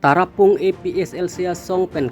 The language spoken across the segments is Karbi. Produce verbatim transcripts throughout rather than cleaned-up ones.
Tarapung A P S L C asong pen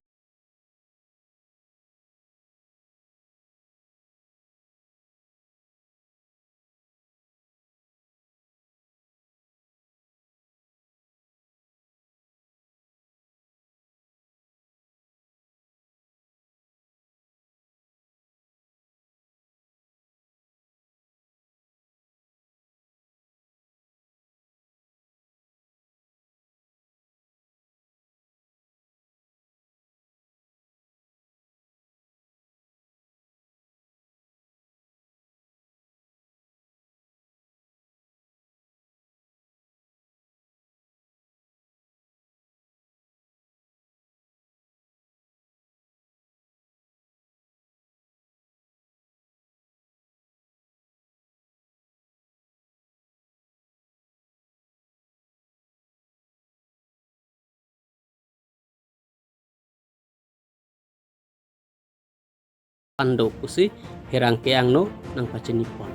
an do pusi pherangke angno nangpachinipon.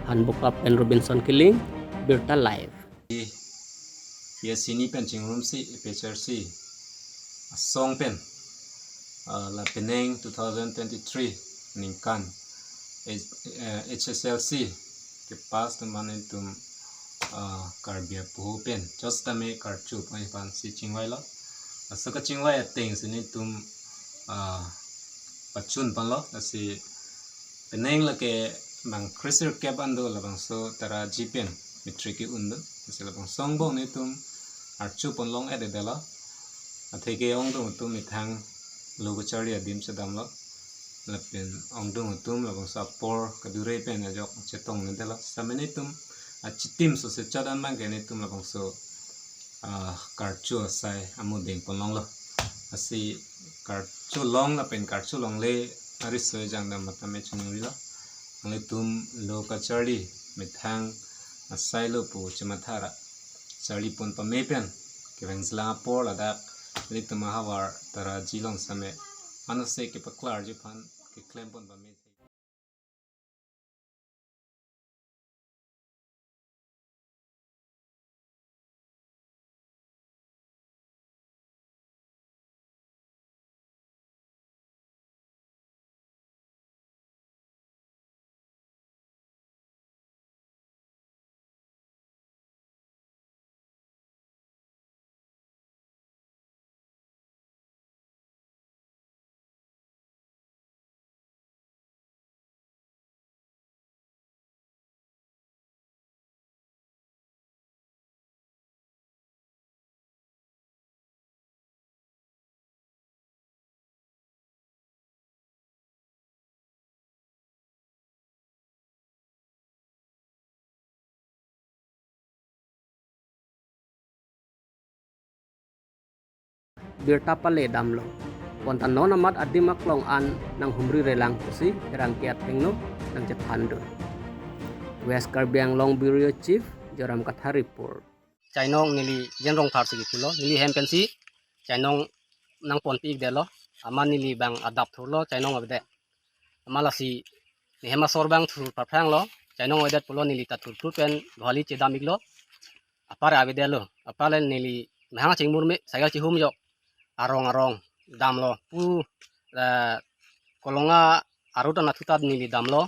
Hanboka pen Robinson Killing, Birta Live. P S C ni pen chingrumsi A P H R C asong pen, ah, la penang two thousand twenty-three ningkan H-, eh, H S L C kepass atum an nelitum, ah, Karbi apoho pen chot tame karcho pu aphansi chingvailo. Laso kachingvai atengsi nelitum, ah, pachun ponlo, lasi penang lake bang kresirkep an do, labangso Taraji pen matric ke-un do, lasi labangso angbong nelitum archo pon long-et-edetlo. Atheke ongdung atum methang lo kacharli adim chedamlo. Lapen ongdung atum labangso apor kadure pen ajok chetongledetlo. Sitame nelitum achitim sose chot an abangke nelitum labangso, ah, karcho asai amudeng pon longlo. Lasi karcho long lapen karcho longle ariso ejang dam matame choningri lo. Nanglitum lo kacharli methang asai lo pu chematha ra charli pon pame pen kevang jilang apor ladak nelitum ahavar Taraji along sitame anose kepaklarji aphan keklem pon pame. Birta pale damlo. Bonta non amat adim aklong an nanghumri relang pusi pherangke atengno nangchethandun. West Karbi Anglong Bureau Chief, Joram Kathar report. Chainong neli Jen Rongthar si kipulo, neli hem pensi chainong nangponpi-ikdetlo, amat neli bang adap thurlo chainong avedet. Amat lasi nehem asor bang thur parphranglo, chainong avedet pulo neli ta thurthur pen Guwahati chedam-iklo. Apar avedetlo, apar le neli mahang chingmur me cycle chihum jok arong arong damlo pu, eh, Kolonga arut anatthu ta neli damlo.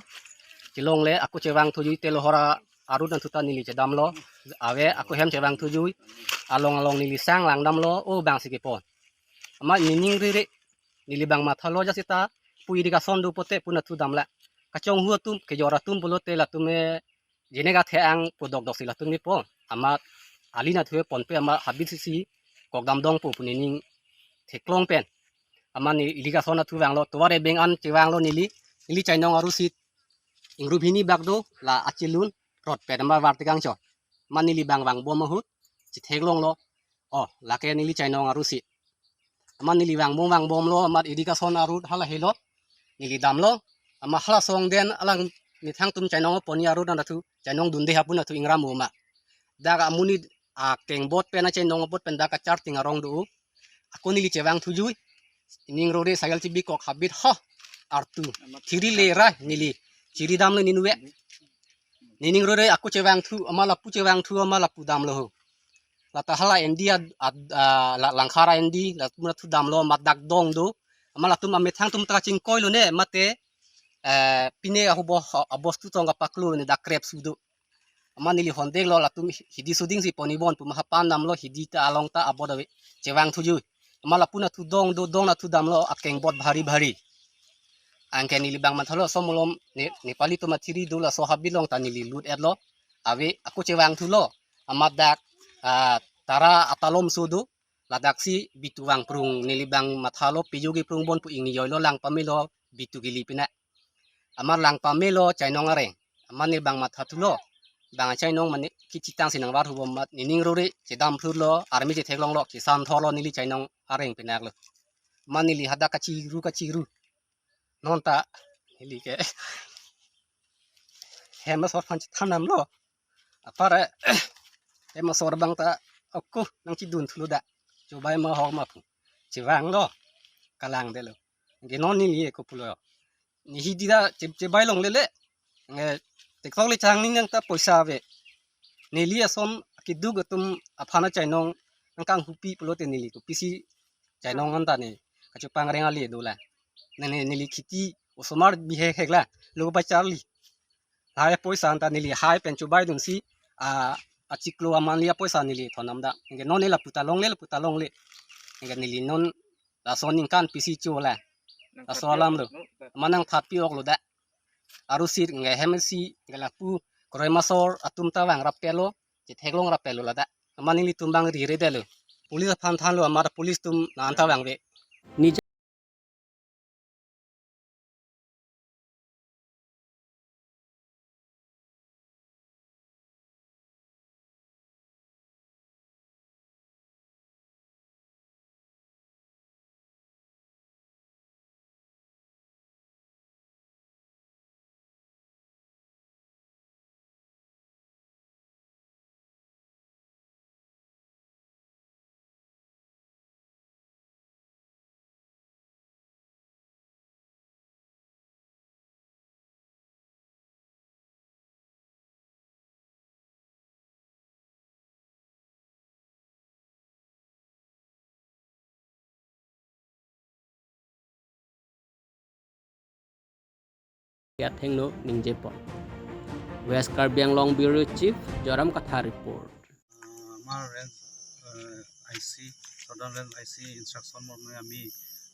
Chelongle ako chevang thujui, Telohor arut anatthu ta neli chedamlo. Ave ako hem chevang thujui. Along along neli sang lang damlo, o bang si kepon. Amat nening riri neli bang mathalo ja seta pu irrigation do pote pu anatthu damlo. Kachonghu atum kejor atum pulote latum e jenek athe-ang pu dokdok si latum kepo. Amat ali anatthu ponpe amat habit sisi kok damdong po pu nening theklong pen. Amat neli irrigation anatthu vanglo, tovar ebeng an chevanglo neli, neli chainong arusi ingrup hini bak do, la achelun rot pen amat var tekang chot. Amat neli bang vangbom ahut chetheklonglo. O, lake neli chainong arusi. Amat neli vangbom vangbomlo, amat irrigation arut hala helo. Neli damlo, amat hala song den alang methang atum chainong ponni arut anatthu, chainong dunde ha pu anatthu ingram uma. Dak amonit akengbot pen achainong apot pen dak kacharting arong do. Ako neli chevang thujui. Ning rore cycle chibi kok habit ha. Artu. Chiri le ra neli. Chiri damle ninve. Nining rore ako chevangthu, amat lapu chevangthu, amat lapu damlo ho. Lata hala endi ad, ad, ah, la, langkhara endi, latum nathu damlo, amat dak dong do. Amat latum amethang atum ta kachingkoilo ne, mate, eh, pine ahubo, abostu tong kapaklo ne dak krep su do. Amat neli hondeklo latum hidi suding si ponibon pu ma hapan damlo hidi ta along ta abot ave chevangthu ju. Amat lapu nathu dong do, dong nathu damlo akeng bot bhari bhari. Anke neli bang mathalo somolom ne, Nepali atum athiri do laso habit along ta neli lut etlo. Ave ako chevangthulo. Amat dak, ah, Tara atalom so do. Ladak si bitu vangprung neli bang mathalo pejogi prung bon pu ingni joilo lang pamelo bitu gili pina. Amat lang pamelo chainong areng. Amat neli bang mathathulo. Bang chainong mane kechitang si nangvarhubo amat nining rore chedam phlurlo army chetheklonglo kisan thorlo neli chainong areng pinaklo. Amat neli hadak kachiru kachiru. Non ta neli ke hem asor aphan chethan damlo. Apar hem asor bang ta ako nangchidun thulo da. Chobai ma hok ma pu. Chevanglo. Kalang delo. Anke non neli eko pulo. Ne hidi ta che, chebai longlele. Nge, teklong le chang ni nang ta poisa ave. Neli ason keduk atum aphan achainong nangkanghupi pulote neli kopisi chainong anta ne kachepangring ale dola. Ne, ne, neli kheti osomar bihek hek la. Lo ba charli. Lahai poisa anta neli hai pen chobai dunsi, ah, achiklo amonthly apoisa neli thondam da. Anke non neli lapu ta longle, lapu ta longle. Anke neli non laso aningkan pisi chola. Laso alam lo. Amat nangthatpi oklo da. Arusi anke hem si anke lapu kroi masor atum ta vang rappetlo, chetheklong rappetlo lada. Amat nelitum bang rire detlo. Police aphan thanlo amat police atum nang anta vangve. Nija Athengno ningjepon. West Karbi Anglong Bureau Chief, Joram Kathar report. আহ, আমাৰ range, আহ, I C, southern range I C instruction মৰ্মে আমি,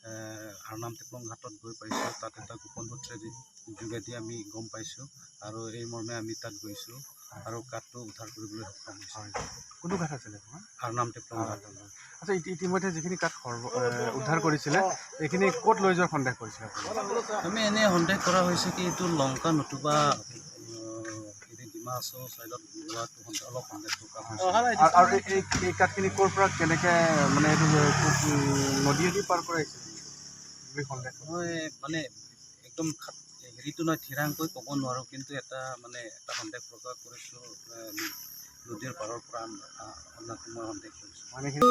আহ, আৰনাম টেকলং ঘাটত গৈ পাইছোঁ। তাত এটা গোপন সূত্ৰে দি-, যোগেদি আমি গম পাইছোঁ আৰু এই মৰ্মে আমি তাত গৈছোঁ আৰু কাঠটো উদ্ধাৰ কৰিবলৈ সক্ষম হৈছোঁ। হয়। কোনটো কাঠ আছিলে আপোনাৰ? আৰনাম টেকলং ঘাট। আচ্ছা, ইতি-, ইতিমধ্যে যিখিনি কাঠ সৰ্ব-, এ, উদ্ধাৰ কৰিছিলে, এইখিনি ক'ত লৈ যোৱাৰ সন্দেহ কৰিছিলে আপুনি? আমি এনে সন্দেহ কৰা হৈছে কি এইটো লংকা নতুবা, আহ, এই ডিমা হাছাও ছাইডত যোৱাটো সন্দেহ, অলপ সন্দেহ থকা হৈছে। আৰু, আৰু এই, এই, এই কাঠখিনি ক'ৰ পৰা কেনেকে, মানে, এইটো, উম, নদীয়েদি পাৰ কৰাই আহিছে বুলি সন্দেহ? মই, মানে, একদম খাত-, হেৰিটো নহয়, থিৰাংকৈ ক'ব নোৱাৰোঁ, কিন্তু এটা, মানে, এটা সন্দেহ প্ৰকাশ কৰিছোঁ, এ, নদীৰ পাৰৰ পৰা অনা, অনাটো মই সন্দেহ কৰিছোঁ। মানে, সেই